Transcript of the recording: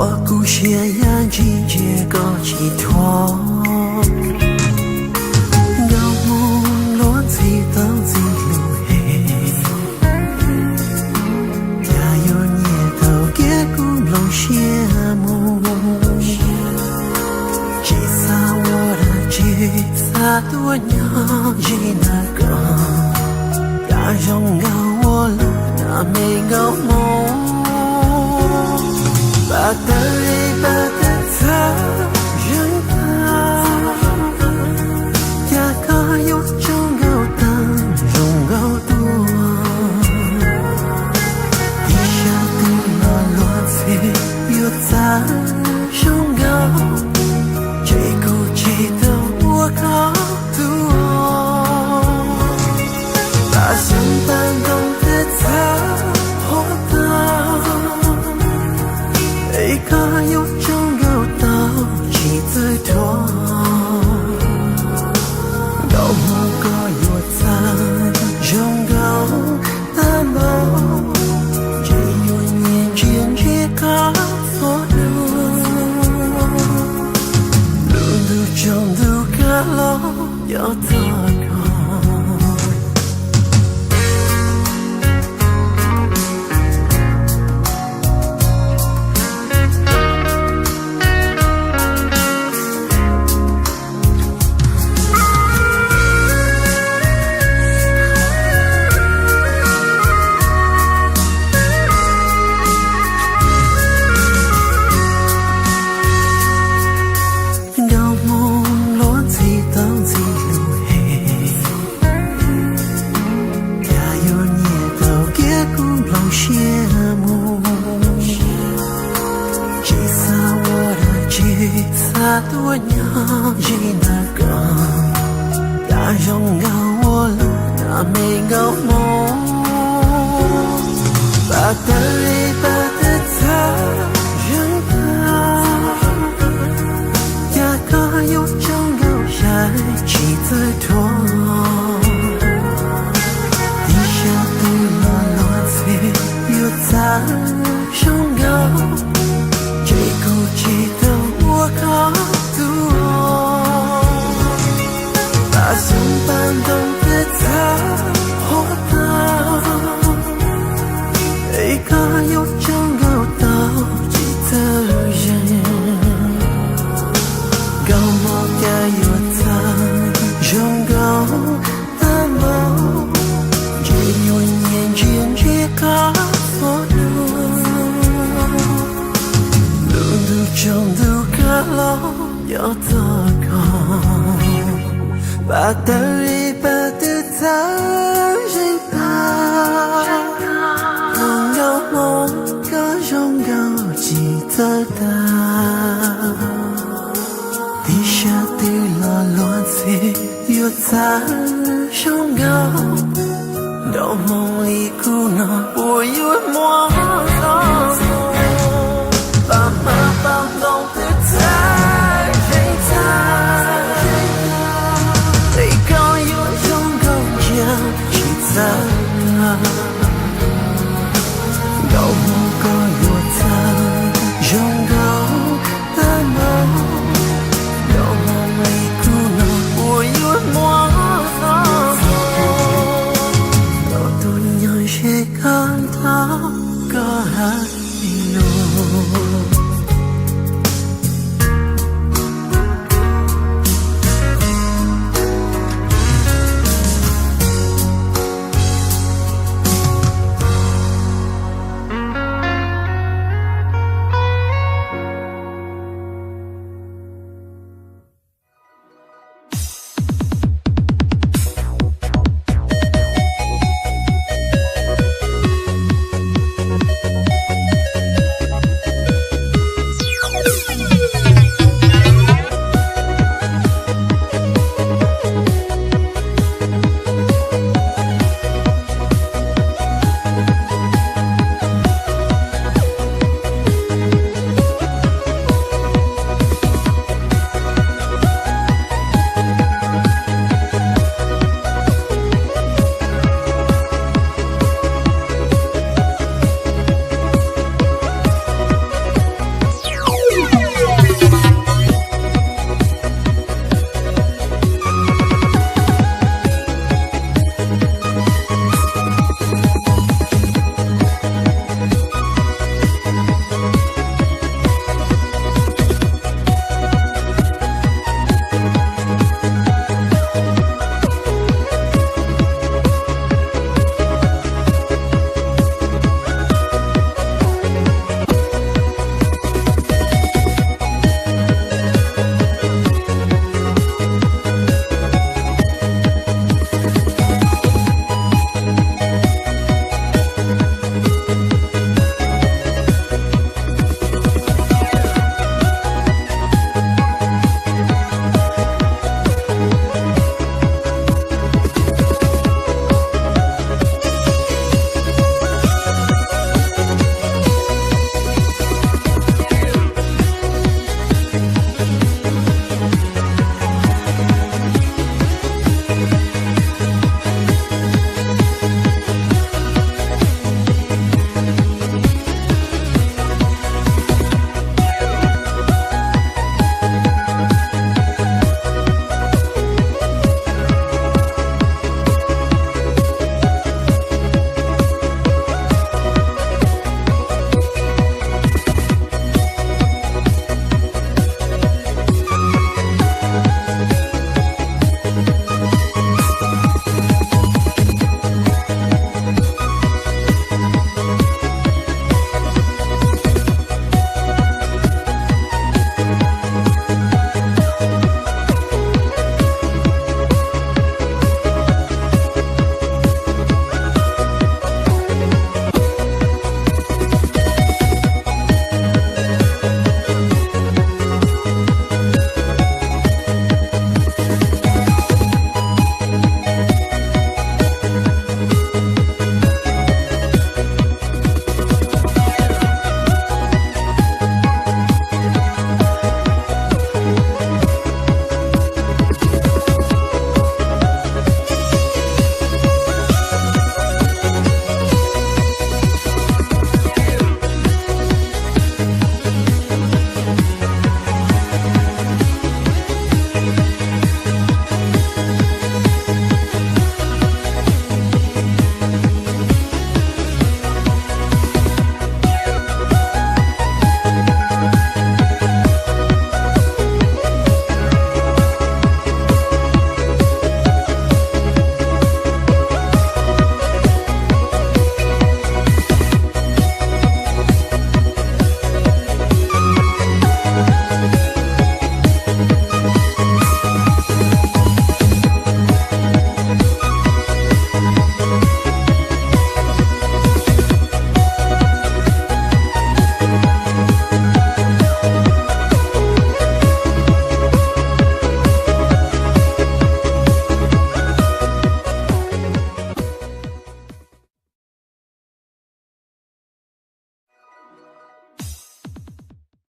Ua kuv siab ya ntsis ntsia koj tsis thuam. Nkauj Hmoob luag ntxhi tau ntxim hlub heev, cas yuav nyiam tau kiag kuv nplooj siab mus. Tsis xav ua dab tsi, xav tuaj nyob ze ntawm koj. Cas zoo nkauj ua luaj na me nkauj Hmoob, pas tawv li pas tawv txhawv zeeg tag. Cas koj yuav tsaug nkauj tag zoo nkauj tuaj. Ib sab twg los luag ntxhi yuav txawv zoo nkauj, ces kuv tsis tau ua koj tus. Pas xyoob pas ntoo tawv txhawv huab tag, es koj yuav tsaug nkauj tau tsis txawj dhuav. Nkauj Hmoob koj yuav txawv zoo nkauj tag npaum, ntshe yuav nyiam ntsia ntsia koj txhua lub. Lub ntuj tsaus ntuj kav los cov txog koj. Nkauj Hmoob luag ntxhi tau ntxim hlub heev, cas yuav nyiam tau kiag kuv nplooj siab mus. Tsis xav ua dab tsi, xav tuaj nyob ze ntawm koj. Cas zoo nkauj ua luaj na me nkauj Hmoob, pas tawv li pas tawv txhawv zeeg tag. Cas koj yuav tsaug nkauj sai tsis txawj dhuav. Ib sab twg los luag ntxhi yuav txawv zoo nkauj, ces kuv tsis tau ua koj tus. Pas xyoob pas ntoo tawv txhawv huab tag, es koj yuav tsaug nkauj tau tsis txawj zeeg. Nkauj Hmoob cas yuav txawv zoo nkauj tag npaum, ntshe yuav nyiam ntsia ntsia koj txhua lub. Lub ntuj tsaus ntuj kav los cov txog koj, pas tawv li pas tawv txhawv zeeg tag. Nkauj Hmoob koj zoo nkauj tsis txawj tag. Ib sab twg los luag ntxhi yuav txawv zoo nkauj, nraum hmoov li kuv no puas yuav muaj.